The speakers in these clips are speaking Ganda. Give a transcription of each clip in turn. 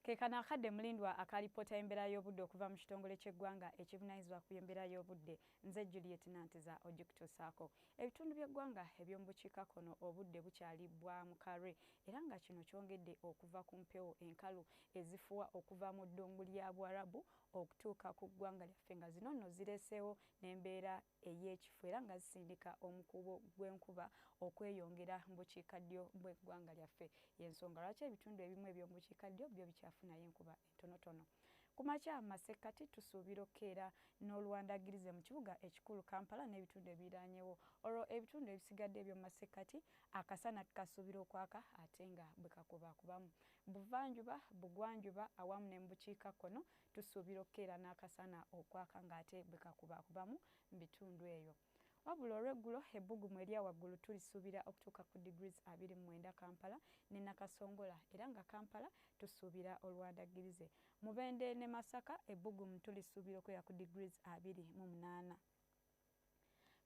Kekano akadde mulindwa akalipoota y'embeera y'obudde okuva mu kitongole ky'eggwanga ekivunaanyizibwa ku by'embeera y'obudde. Nze Juliet Nanteza ogikutuusaako. Ebitundu by'eggwanga eby'omu bukiikakkono obudde bukyali bwa mukalwe era nga kino kyongedde okuva ku mpewo enkalu ezifuwa okuva mu ddungu lya Buwarabu okutuuka ku ggwanga lyaffe nga zino nno zireeseewo n'embeera ey'ekifo era nga zisindika omukuubo gw'enkuba okweyongera mu bukiikaddyo bw'eggwanga lyaffe. Y'ensonga lwaki ebitundu ebimu eby'omu bukiikaddyo byo bikyafunayo enkuba entonotono. Ku makya masekkati tusuubira okukeera n'oluwandagirize mu kibuga ekikulu Kampala n'ebitundu ebiriranyewo. Olwo ebitundu ebisigadde eby'omu masekkati akasana kasuubira okwaka ate nga bwe kakubakubamu. Buvanjuba, bugwanjuba awamu ne mu bukiikakkono tusuubira okukeera n'akasana okwaka ng'ate bwe kakubakubamu mu bitundu eyo. Wabula olw'eggulo ebbugumu erya waggulu tulisuubira okutuuka ku degrees 29 Kampala ne Nakasongola era nga Kampala tusuubira olwandagirize. Mubende ne Masaka ebbugumu tulisuubira okubeera ku degrees 28.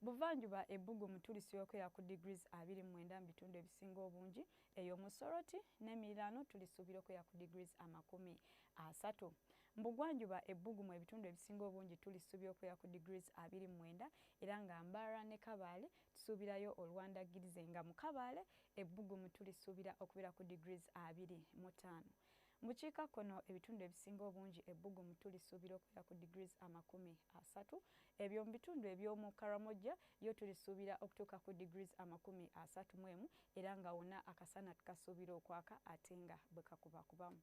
Buvanjuba ebbugumu tulisuubira okubeera ku degrees 29 mu bitundu ebisinga obungi. Eyo mu Soroti n'emiriraano tulisuubira okubeera ku degrees 30. Mu bugwanjuba ebbugumu ebitundu ebisinga obungi tulisuubira okubeera ku degrees 29 era nga Mbarara ne Kabaale tusuubirayo olwandagirize nga mu Kabaale ebbugumu tulisuubira okubeera ku degrees 25. Mu bukiikakkono ebitundu ebisinga obungi ebbugumu tulisuubira okubeera ku degrees 30. Ebyo mu bitundu eby'omu Karamoja yo tulisuubira okutuuka ku degrees 31 era nga wonna akasana kasuubira okwaka ate nga bwe kakubakubamu.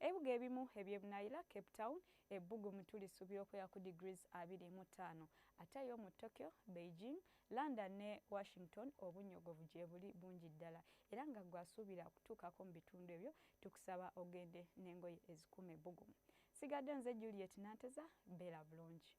Ebibuga ebimu eby'ebunaayira Cape Town ebbugumu tulisuubira okubeera ku degrees 25. Ate yo mu Tokyo, Beijing, London ne Washington obunnyogovu gye buli bungi ddala era nga gw'asuubira okutuukako mu bitundu ebyo tukusaba ogende n'engoye ezikuuma ebbugumu. Sigadde nze Juliet Nanteza, beera bulungi.